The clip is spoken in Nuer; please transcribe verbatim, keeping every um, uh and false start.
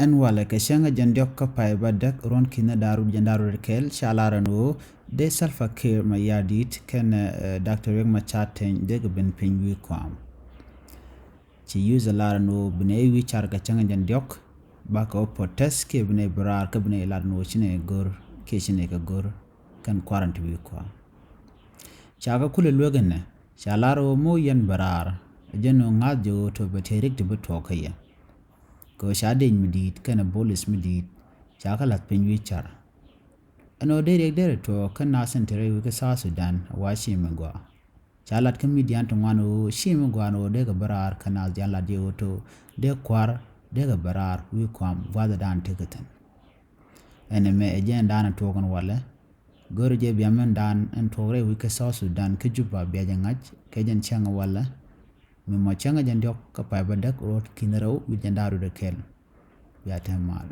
Ɛn walɛ kɛ cäŋ ɛ jɛn diɔ̱k kä pay bädäk ruɔ̱n ki̱n ɛ da̱r rut jɛn da̱r rut kɛɛl ca lar ɛn ɣöö dee Salva Kiir Mayardit kɛnɛ Doctor Riek Machar Teny dee kɛ ben piny wi̱i̱ kɔam. Ci yuth ɛ lar ɛn ɣöö bi nɛ wi̱i̱ car kɛ cäŋ ɛ jɛn diɔ̱k bakɛ wä protest kiɛ bi nɛ bi raar kä bi nɛ lar ɛn ɣöö ci nɛ go̱r kiɛ ci nɛ kɛ go̱r kɛn kua̱r ɛn ti wi̱i̱ kɔam. Ca kɛ kulɛ luek ɛnɛ ca lar ɣöö moc yɛn bɛ raar ɛ jɛn ɣöö ŋa̱th jɛ ɣöö tɔ bɛ tëë rik ti bi tuɔɔk kä yɛ. Kɛ ɣöö ca dec mi di̱i̱t kɛnɛ bolis mi di̱i̱t ca kɛ la̱th piny wi̱i̱ car. Ɛn ɣöö dee riɛk derɛ tuɔɔk kä nath in te rɛy wi̱i̱ kä South Sudan a wa ci mi gɔaa. Ca lat kä midian ti ŋuan ɣöö ci mi gɔaa ɛn ɣöö dee kɛ bä raar kä nath dian lat jɛ ɣöö to dee kua̱r dee kɛ bä raar wi̱i̱ kɔam gua̱thɛ dan tekɛ thi̱n. Ɛn ɛmɛ ɛ jɛn dan tuɔɔk ɛn walɛ. Go̱rɛ jɛ bia mɛn dan ɛn tuɔɔk rɛy wi̱i̱ kä South Sudan kä Juba bia jɛ ŋa̱c kɛ jɛn cäŋ walɛ. Mi mɔ cäŋ jɛn diɔ̱k kä pay bädäk ruɔ̱t ki̱n rɛw wi̱i̱ jɛn da̱r rut ɛ kɛl. Bia te mal.